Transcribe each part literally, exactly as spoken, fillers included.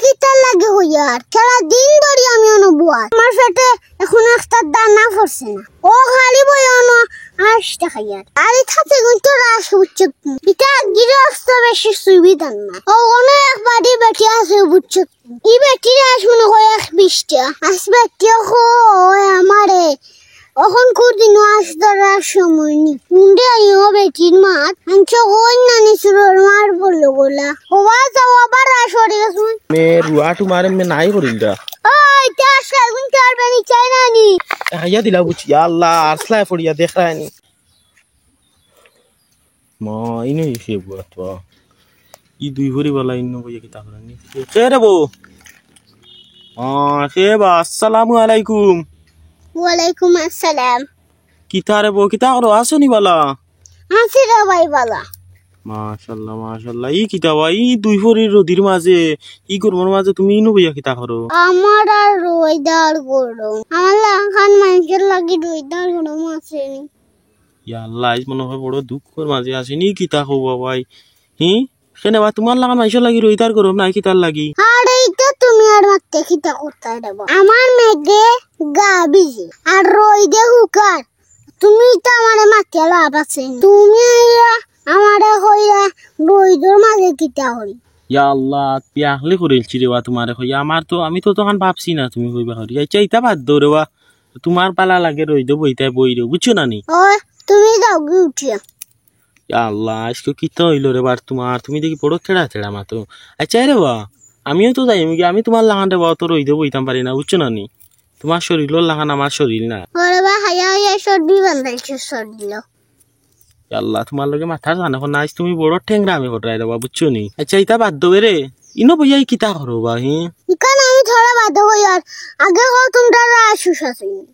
কিতার লাগি কইয়ার? সারা দিন ধরি আমি অনো বওয়ার। আমার পেটে অখন একটা দানা পড়ছে না। অউ খালি বইয়া অনো আশ দেখাইয়ার। আর ইতা থাকি কিন্তু আশ বুঝছত নি। ইতা গিরস্ত বেশি সুবিধার না। অউ অনো এক বাড়ি বেটি আছে বুঝছত নি। ই বেটির আশ মনে কয় এক বিশটা। আশ বেটি কয় আমারে অখন কুর দিনও আশ ধরার সময় নি। কুন্ডে আইও বেটির মাত, আনছো কই নানি চুরর মার বললো গলা। ওবা যাও আবার আশ ধরি গেছুন। মে রুয়া তোমারে মে নাই করিল দা। ওই, তে আশ খাই গুনতে পারবে নি, চাই নানি। খাইয়া দিলা বুঝি, ইয়া আল্লাহ, আরসলায় পড়িয়া দেখরায় নি। মা, ইনো ইসে বুয়া তো। ই দুই ভরি বালা ইনো বইয়া কিতা করানি? কে রে বউ? মা, কে বা, আসসালামু আলাইকুম। ওয়ালাইকুম আসসালাম। কিতা রে বউ, কিতা করো? আছো নি বালা? আছি রে ভাই বালা। মাশাআল্লাহ, মাশাআল্লাহ। ই কিতা বা, ই দুই ভরির রইদর মাঝে, ই গরমর মাঝে তুমি ইনো বইয়া কিতা করো? আমার আর রইদর গরম। আমার লাখান মানষর লাগি রইদর গরম আছে নি। ইয়া আল্লাহ, আইজ মনে কয় বড় দুঃখর মাঝে আছি নি, কিতা কও বা ভাই? হি? কেনে বা, তোমার লাখান মানষর লাগি রইদর গরম নাই, কিতার লাগি? আরে, ইতা তুমি আর মাতে কিতা করতায় রে বা? আমার মেঘে গা ভিজে, আর রইদে হুকার। তুমি তো আমারে মাতিয়া লাভ আছে নি। তুমি আইয়া আমারে কইরা রইদর মাঝে কিতা করি? ইয়া আল্লাহ, পিয়াকলি করিলছি রে বা তোমারে কইয়া। আমার তো, আমি তো তখন ভাবছি না তুমি কইবা করি। আচ্ছা, ইতা বাদ দেও রে বা। তোমার বালা লাগে রইদো বইতায় বই রে, বুঝছো না নি? ও, তুমি যাওগি উঠিয়া। ইয়া আল্লাহ, আইজকু কিতা অইলো রে বার তোমার? তুমি দেখি বড় তেড়া তেড়া মাতো। আচ্ছা রে বা, আমিও তো যাইমুগি, আমি তোমার লাখান রে বা, অত রইদো বইতাম পারি না, বুঝছো না নি? তোমার শরীলর লাখান আমার শরীল না। ওরে বা, হায়া হায়া চর্বি বান্ধাইছো শরীলো। ইয়া আল্লাহ, তোমার লগে মাতার জানে অখন আইজ তুমি বড় ঠেংরামি কররায় রে বা, বুঝছো নি? আচ্ছা, ইতা বাদ দেও রে, ইনো বইয়া ই কিতা করো বা, হি? ইখান আমি থুড়া বাদে কইয়ার, আগে কও তুমরার আশ উশ আছে নি?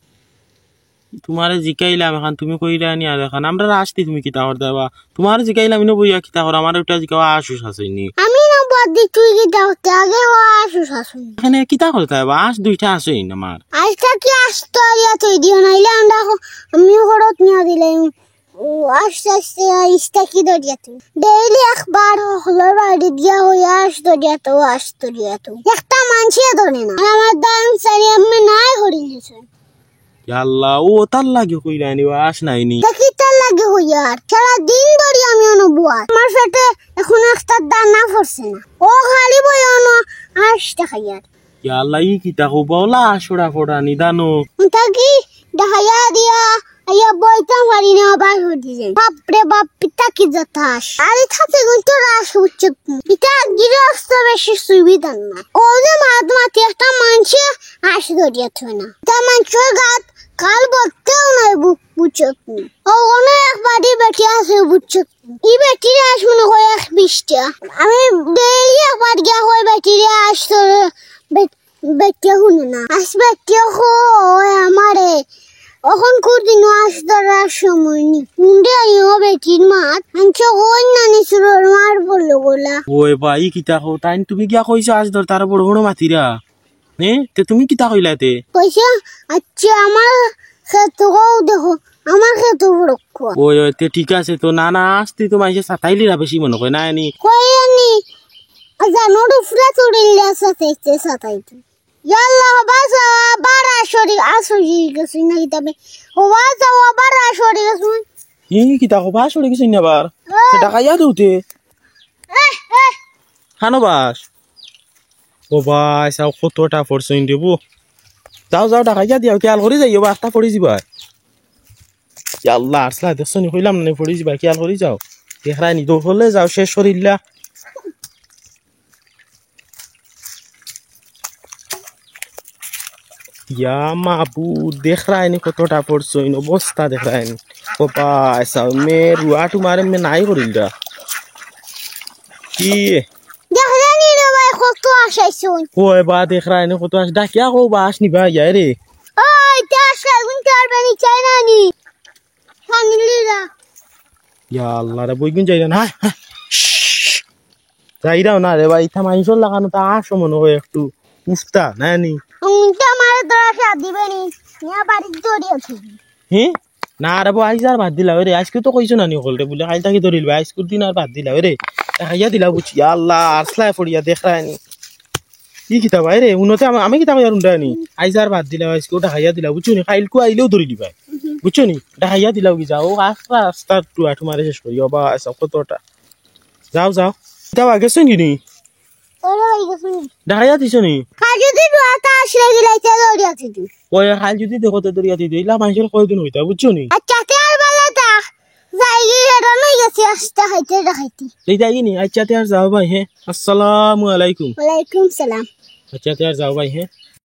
তোমারে জিকাইলাম অখন, তুমি কইরায় নি আর অখন। আমরার আশ দি তুমি কিতা করতায় বা? তোমারে জিকাইলাম, ইনো বইয়া কিতা করো? আমারে উল্টা জিকাও, আশ উশ আছে নি? আমি না বাদ দি তুই কিতা করতে? আগে কও আশ উশ আছে নি? এখানে কিতা করতায় বা? আশ দুইটা আছে নি আমার। আশটা কি আশ ধরিয়া থই দিও, নাইলে আমরা খ-, আমি খরচ নিয়া দিলাম। ও, আস্তে আস্তে আইজটা কি ধরিয়া থই? ডেইলি একবার হকলর বাড়িত গিয়া কই, "আশ ধরিয়া থও, আশ ধরিয়া থও।" একটা মানষে ধরে না। আর আমার দাম সারি আমি নাই করি দিছে। ইয়া আল্লাহ, ও তার লাগি কইরায় নি, ও আশ নাই নি। তা কিতার লাগি কইয়ার? সারা দিন ধরি আমি অনো বওয়ার। আমার পেটে অখন একটা দানা পড়ছে না। অউ খালি বইয়া অনো আশ দেখাইয়ার। ইয়া আল্লাহ, ই কিতা কও বা, অলা আশ ধরা পড়া নি দানো। তা কি দেখাইয়া দিয়া, আইয়া বইতাম পারি না, আবার হদি যাই। বাপ রে বাপ, ইতা কি জাত আশ? আর ইতা থাকি কিন্তু আশ বুঝছত নি। ইতা গিরস্ত বেশি সুবিধার না। অউ যে মাত মাতি একটা মানষে আশ ধরিয়া থয় না। ইতা মানষর গাত কাল বলতেও নাই বু-, বুঝছত নি। অউ অনো এক বাড়ি বেটি আছে বুঝছত নি। ই বেটির আশ মনে কয় এক বিশটা। আমি ডেইলি একবার গিয়া কই বেটিরে আশ ধরে, বে-, বেটিয়ে হুনে না। আশ বেটিয়ে কয় আমারে, অখন কুর দিনও আশ ধরার সময় নি। কুন্ডে আইও বেটির মাত, আনছো কই নানি চুরর মার বললো গলা। ওই বা, ই কিতা কও, তাইন তুমি গিয়া কইছো আশ ধরতারে বড় বড় মাতিরা? হে, তে তুমি কিতা কইলায় তে? কইছে, আচ্ছা, আমার খেতো কও দেখো, আমার খেতো বড় কও। ওই, ওই, তে ঠিক আছে তো, না, না, আশ দি তো মানষে সাতাইলিরা বেশি মনে কয়, না নি? কই নি, জানোর উফরা চড়িল্লা সাতাইতে সাতাইতে। ইয়াল্লা, বাঁচাও, আবার আশ ধরি, আশ ধরি গেছে না কিতাবে। ও বাঁচাও, আবার আশ ধরি গেছে। ই কিতা কও বা, আশ ধরি গেছে না আবার? ও। তে ডাকাইয়া দেও তে। এহ, এহ। খানো বাস? ও ভাই, চাও কতটা পড়ছইন রে বো। যাও, যাও, ডাকাইয়া দিয়াও, খেয়াল করি যাইও বা, একটা পড়ি যিবা। ইয়াল্লা, আরসলা, দেখছো নি, কইলাম না, পড়ি যিবা, খেয়াল করি যাও। দেখরায় নি, দৌড় করলে যাও, শেষ করিল্লা। ইয়া মাবুদ, দেখরায় নি কতটা পড়ছইন, অবস্থা দেখরায় নি। ও ভাই, চাও, মে রুয়া টুমারে মে নাই করিল দা। কি? দেখরায় নি রে ভাই, কত আশ আইছইন। কই বা, দেখরায় নি কত আশ, ডাকিয়া কও বা, আশ নিবা, ইয়া রে। ওই, তে আশ খাইগুন চার বেনি চাই না নি। খানিলি দা। ইয়া আল্লা রে, বইগুন যাইরা না। যাইরাও না রে ভাই, ইতা মাইনষর লাখান তা আশো মনো অয় একটু উফতা, না নি? উনটা মারে ধরা শাদি বেনি, নিয়া বাড়িত ধরি আছে। হে? না রে বো, আইজ আর বাদ দিলা রে, আইজকু তো কইছো না নি অকলরে, বুলে কাইল থাকি ধরিল ভাই, আইজকুর দিন আর বাদ দিলা রে। দেখাইয়া দিলা বুঝি, ইয়া আল্লা, আরসলায় পড়িয়া দেখরায় নি। ই কিতা ভাই রে, উনতে আমা-, আমি কিতা কইয়ার উন্ডানি? আইজ আর বাদ দিলাও, আইজকু ডাকাইয়া দিলাও, বুঝছো নি? কাইলকু আইলেও ধরি দিবায়। বুঝছো নি? ডাকাইয়া দিলাও কি যাও, রাস্তা, রাস্তা টুয়া টুমারে শেষ করিও বা, আচ্ছা, কতটা। যাও, যাও। কিতা বা, গেছো নি নি? ওরে ভাই, গেছো নি? ডাকাইয়া দিছো নি? কাল যদি দোয়াটা আসলে গিলাইতে দৌড়িয়া দিদি। ওই কাল যদি দেখো তো দৌড়িয়া দিদি, ইলা মানুষের কয়দিন হইতা, বুঝছো নি? আচ্ছা, তে আর বালা তা। যাই গি, হেরান হয়ে গেছি, আস্তা খাইতে ডাকাইতে। এই যাই নি, আচ্ছা, তে আর যাও ভাই, হ্যাঁ। আসসালামু আলাইকুম। ওয়ালাইকুম সালাম। আচ্ছা, তে আর যাও ভাই, হ্যাঁ।